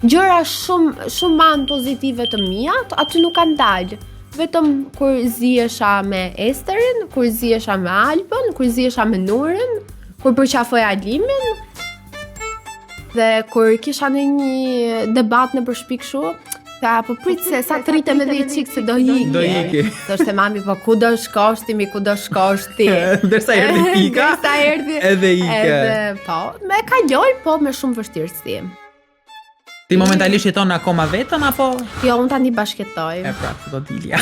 Gjëra shumë shumë anë pozitive të mia, aty nuk kanë dalë. Vetëm kur zihesha me Esterin, kur zihesha me Albën, kur zihesha me Nurën, kur përqafoja Alimin, dhe kur kisha në një debat nëpër shpi kështu, tha, po prit se sa të rritem edhe një çik se do iki. Do iki. Thoshte mami, po ku do shkosh ti, mi ku do shkosh ti. Ndërsa erdhi pika. Ndërsa erdhi. Edhe ike. Edhe po, me kaloj po me shumë vështirësi. Ti momentalisht jeton akoma vetëm apo? Jo, unë tani bashkëjetoj. E pra, do dilja.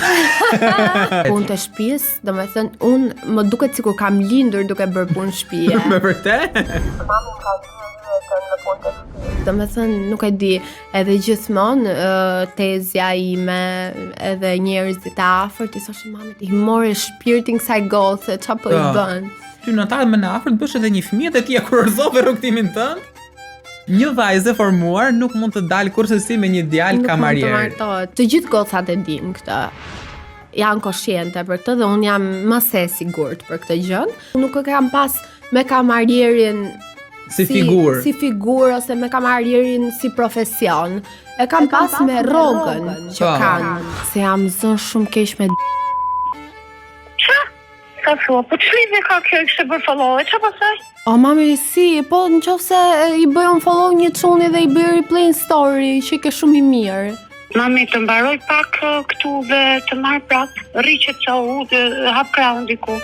Punë të shtëpisë, domethënë unë më duket sikur kam lindur duke bërë punë shtëpie. Me vërtet? Mami më ka jetën me punë të shtëpisë. Domethënë nuk e di, edhe gjithmonë tezja ime, edhe njerëzit e afërt i thoshin mamit, i more shpirtin kësaj goce, ça po i po. bën? Ty në të ardhmen e afërt bësh edhe një fëmijë dhe ti e kurorëzove rrugëtimin tënd? Një vajzë e formuar nuk mund të dalë kurrsesi me një djalë kamarier. Nuk mund të martohet. Të gjithë gocat e dinë këtë. Janë koshiente për këtë dhe unë jam më se e sigurt për këtë gjë. Nuk e kam pas me kamarierin si, si figurë, si figurë ose me kamarierin si profesion. E kam, e kam pas, pas me rrogën që po. kanë, se jam zënë shumë keq me Ça? Ka thua, po ç'lidhje ka kjo i kishte bërë follow, e ça pastaj? O mami, si, po në qoftë se i bëj unë follow një çuni dhe i bëj replay në story, që ke shumë i mirë. Mami, të mbaroj pak këtu dhe të marr prap, rri qetësohu dhe hap krahun diku.